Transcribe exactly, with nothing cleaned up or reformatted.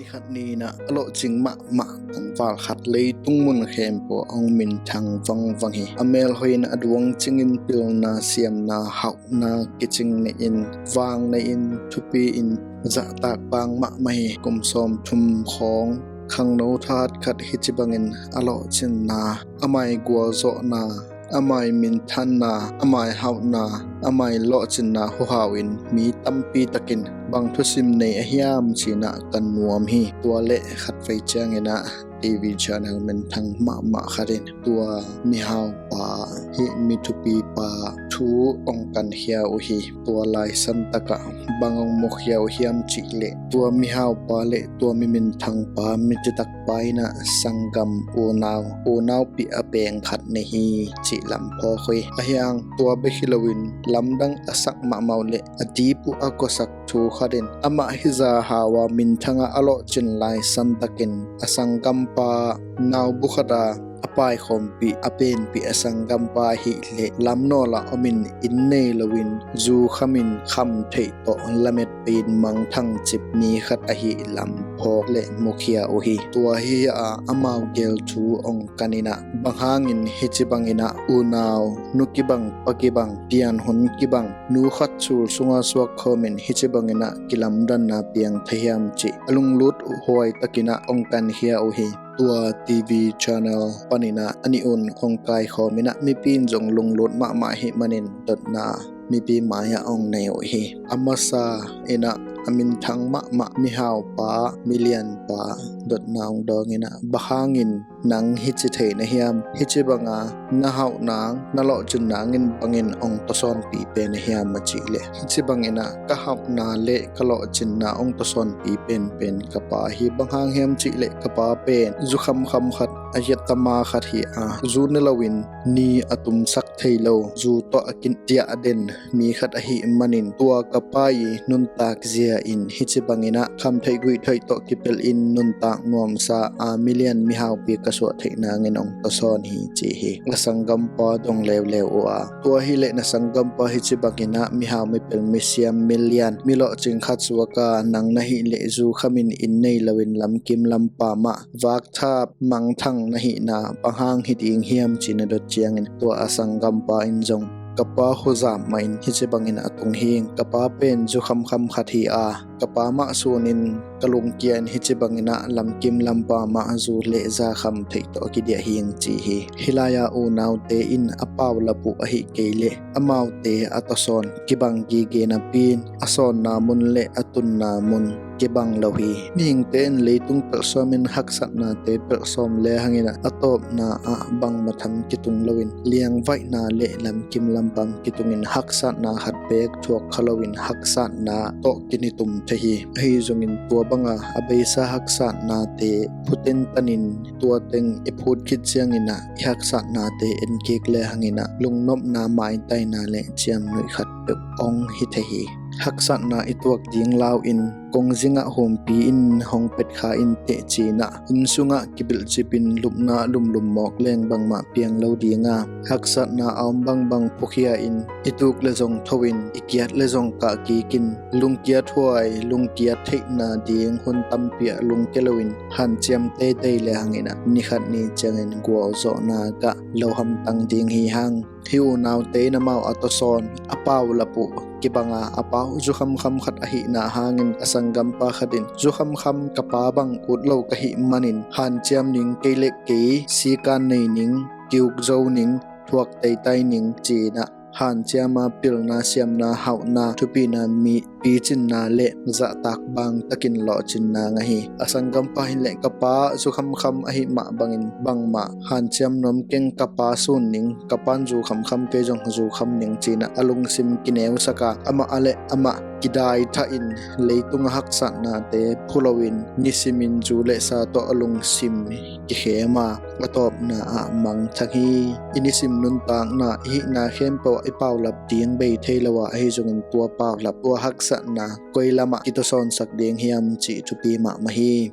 Khat ni-in ah a lawhcing mahmah tangval khat leitung mun khempeuh ah hong minthang vangvang hi. A melhoih in a duang cingin pilna, siamna, hauhna kicing nei-in, vang nei-in, thupi-in, zahtak bang mahmah hi. Kum sawmthum khawng khangno thahat khat hih ci bangin a lawhcinna, a mai gualzawhna, a mai minthanna, a mai hauhna, a mai lawhcinna huhau in mi tampi takin bang thusim nei a hiam ci-in ah kan nuam hi. Tua leh khatvei ciangin ah TV channel minthang mahmah khat in tua mihaupa, hih mi thupipa thu hong kankhia uh hi. Tua lai santak ah bang hong mukhia uh hiam cih leh, tua mihaupa leh tua mi minthangpa, mi citakpa in ah sanggam, unau, unaupi a peng khat nei hi cih lam phawk uh hi. Ahih hang tua bek hi loin lamdang a sak mahmah uh leh a dip uh a kuasak thu khat in, amah hih zah hau a minthang a a lawhcin lai santakin a sanggampa, nau bu khat a a paikhawmpih, a penpih a sanggampa ahih leh lam nawl ah om in, inn nei loin zu kham in, kham theih tawh lamet pei-in mangthang cip mi khat ahih lam phawk leh mukhia uh hi. Tua hi a, amau gel thu hong kan in ah, bang hangin hih ci bangin ah unau, nu kibang, pa kibang, pianhun kibang, nu khat sul sungah suak khawmin hih ci bangin ah kilamdanna piang thei hiam cih a lunglut huai takin ah hong kankhia uh hi. Tua TV channel panin ah a nih un hong kaikhawm in ah mipi in zong lunglut mahmah ahih manin dotna mipi mai-ah hong nei uh hi. A masa in ah a minthang mahmah mihaupa, milianpa dotna hong dawng in ah, bang hangin nang hih ci thei na hiam? Hih ci banga na hauh nang, na lawhcin nangin bangin hong tawsawnpih pen na hiam a cih leh, hih ci bangin ah ka hauhna leh ka lawhcinna hong tawsawnpih penpen ka pa hi. Bang hang hiam cih leh ka pa pen zu khamkham khat, a hiattama khat hi a, zu ne loin ni a tumsak thei lo, zu tawh a kitiah den mi khat ahih manin tua ka pa i nuntak zia in hih ci bangin ah khamtheih guihtheih tawh kipelh in nuntak nuamsa a milian mihaupi ka suah theih nangin hong tawsawn hi ci hi. A sanggampa dong leuleu uh a, tua hi leh na sanggampa hih ci bangin ah mihau, mipelh, misiam, milian, milawhcing khat suak a, nang na hih leh zu kham in, inn nei loin lamkim lampa mah vakthap mangthang na hihna bang hang hi ding hiam ci-in a dot ciangin tua a sanggampa in zong ka pa huzap mah in hih ci bangin a tung hing. Ka pa pen zu khamkham khat hi a, ka pa mah sunin ka lungkia in hih ci bangin ah lamkim lampa mah zu leh za kham theih tawh a kidiah hing ci hi. Hih lai-a unaute in a paulap uh ahih kei leh amaute a tawsawn kibang gige napi-in a sawnna mun leh a tunna mun kibang lo hi. Mihingte in leitung pelh sawmin haksatnate pelh sawm lehangin ah a tawpna ah bangmah tham kitung loin liangvaihna leh lamkim lampam kitungin haksatna khat beek thuak kha loin haksatna tawh kinitum thei hi. Ahi zongin tua banga a beisa haksatnate phut tentan in tua teng i phut khit ciangin ah i haksatnate enkik lehangin ah lungnopna, maitaina leh ciamnuih khat peuh hong hi thei hi. Haksatna i tuak ding lau-in kongzingah humpi in hong petkha in teh ci-in ah inn sungah kibilhcipin lupna lumlum mawk leng bangmah piang lo ding a, haksatna a om bangbang phukhia in i tuk leh zong tho-in i kiat leh zong kah kik in lungkiat huai, lungkiat theihna ding hun tampi ah lungkia loin hanciam teitei lehangin ah ni khat ni ciangin gualzawhna gah lo hamtang ding hi hang. Hih unaute in amau a tawsawn a paulap uh kibanga a pa uh zu khamkham khat ahihna hangin a sanggampa khat in zu khamkham ka pa bang ut lo ka hih manin hanciam ning, kei leh kei sikan nei ning, ki-uk zo ning, thuak teitai ning ci-in ah hanciam a pilna, siamna, hauhna, thupina, mi picinna leh zahtak bang takin lawhcinna ngah hi. A sanggampa in leh ka pa zu khamkham ahih mah bangin bangmah hanciam nuam keng, ka pa sun ning, ka pa'n zu khamkham, kei zong zu kham ning ci-in ah a lungsim kineusak a, amah a leh amah kidaithah in leitung a haksatnate phu loin nisimin zu leh sa tawh a lungsim kikhem a, a tawpna ah mangthang hi. I nisim nuntakna, i hihna khempeuh ah i paulap ding bei thei lo a, ahi zongin tua paulap, tua haksatna koi lamah kitawsawnsak ding hiam cih thupi mahmah hi.